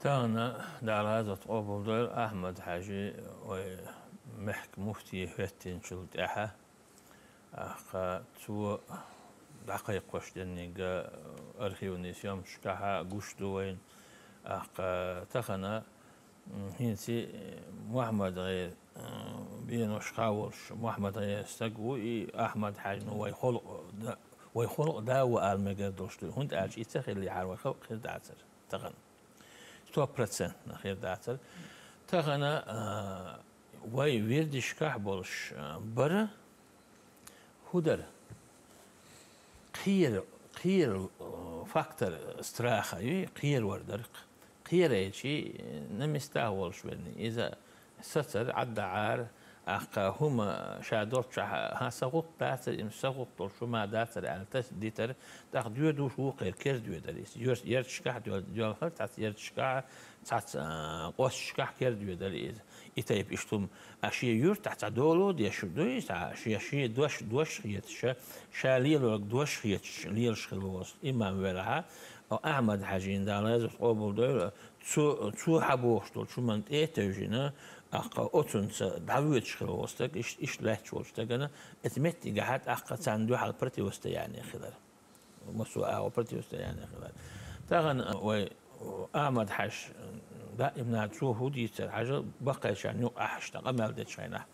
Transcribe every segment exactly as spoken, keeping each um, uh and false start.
Тахана, Дала реза хилда, къобалдойла Ахьмад-Хьажи вай мехка муфти хӀоьттинчул тӀаьхьа, тӀаккха цо дӀакхайкхош деррига архивный съёмкашкахь гуш ду вайна. ТӀаккха тахана, м, хӀинца, э, Мухьаммад-ГӀайра, э, бенош кхы а волуш, Мухьаммад-ГӀайра стаг ву и Ахьмад-Хьажи, ну, вай халкъ да, вай халкъ да ву ала мегар долуш ду, хӀунда аьлча и ца хиллехьара вай халкъ хир дацара тахана. Сто процентов хир дацара. Тахана, а, вай вирдашкахь болуш, а, бара хӀун дара? Кхера, кхера, а, фактор страха ю, кхеравар дара. Кхерайчи, а, на местах волуш верна. Иза сацара, Ӏадда Ӏара, тӀаккха хӀума ша долччохь, хӀан, сан гӀуллакх дацара, и сан гӀуллакх долуш хӀума дацара аьлла, тас дитара, тӀаккха доьдуш вукхара кера доьдара иза. Ер-, ярташкахь доьл-, доьлхура, цхьацца ярташкахь, цхьацца, а, кӀошташкахь кера доьдара иза. И тайпа иштта хӀума. А шен юьртахь цхьа доло деш ду иза, цхьа шен, шен дош, дош хеташ, ша лелорг дош хеташ, лелаш хилла волу имам велахь, Ахьмад-Хьажина, Дала реза хилда, къобалдойла, цо, цо хьан бохуш долчу хӀуманна тӀе а тевжина, тӀаккха оцунца дӀавоьдуш хилла волу стаг, иш-, иштта лаьтташ волчу стагана, оцу меттигехь тӀаккха царна дуьхьал противостояние хилар. Массо а агӀо противостояние хилар. Тахана вай Ахьмад-Хьажа даимна цо хӀун дийцар, хьажа, баккхийчарна юкъахь иштта къамел дечу хенахь.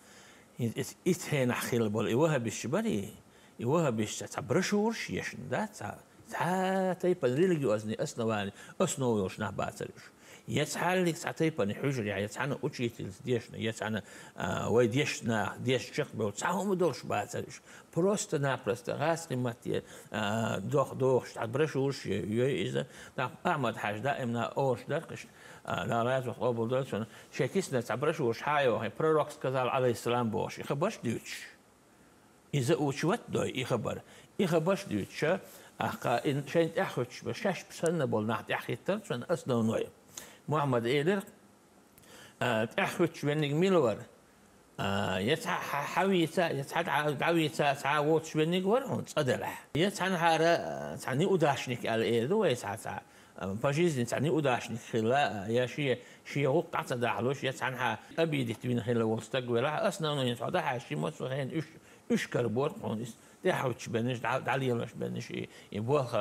ХӀинца, ицу хенахь хилла болу и ваххабисташ барий, и ваххабисташ цхьа брошюраш ешна, да, цхьа, цхьа тайпана религиозный основание, основа йолуш нах бацара уьш. Я цхьаллиг цхьа тайпана хьуьжарехь, я цхьана учительца дешна, я цхьана, а, вай дешна нах, дешна чекхбевлла, цхьа хӀума долуш бацара уьш. Просто-напросто гӀазкхийн матте, а, дох-, дохуш, цхьа брошюраш йо-, йой иза. ТӀаккха Ахьмад-Хьажа даимна олуш дара-кх иштта, а, Дала реза хилда, къобалдойла цунна, шен киснара цхьа брошюраш хьан а йохий, «Пророк сказал, алейхиссалам», бохуш, и хабарш дуьйцуш. Иза учу ват дой, и хабар. И хабарш дуьйцуша, тӀаккха и шайна тӀаьхьахӀуьттуш бара, шаьш санна болу нах тӀаьхьахӀиттара цунна основной. Мухьаммада элира, а, тӀаьхьахӀуьттуш верниг мила вара? А, я цхьа хьа-, хьан вийца, я цхьа дӀа-, дӀавийца цхьа а воцуш верниг вара хьуна цкъа делахь. Я цхьанхьара, а, цхьа неудачник аьлла эр ду вай цхьа, цхьа, а, по жизни цхьа неудачник хилла, а, я шен, шен гӀуллакх дӀа ца дахьалуш, я цхьанхьа обидеть вина хилла волу стаг велахь, основной хьо дӀахьаьжчи, массо а хенахь уьш, уьш карабора хьуна иза. ТӀаьхьахӀуьттуш бернаш, дӀа-, дӀалелош бернаш и, и болх,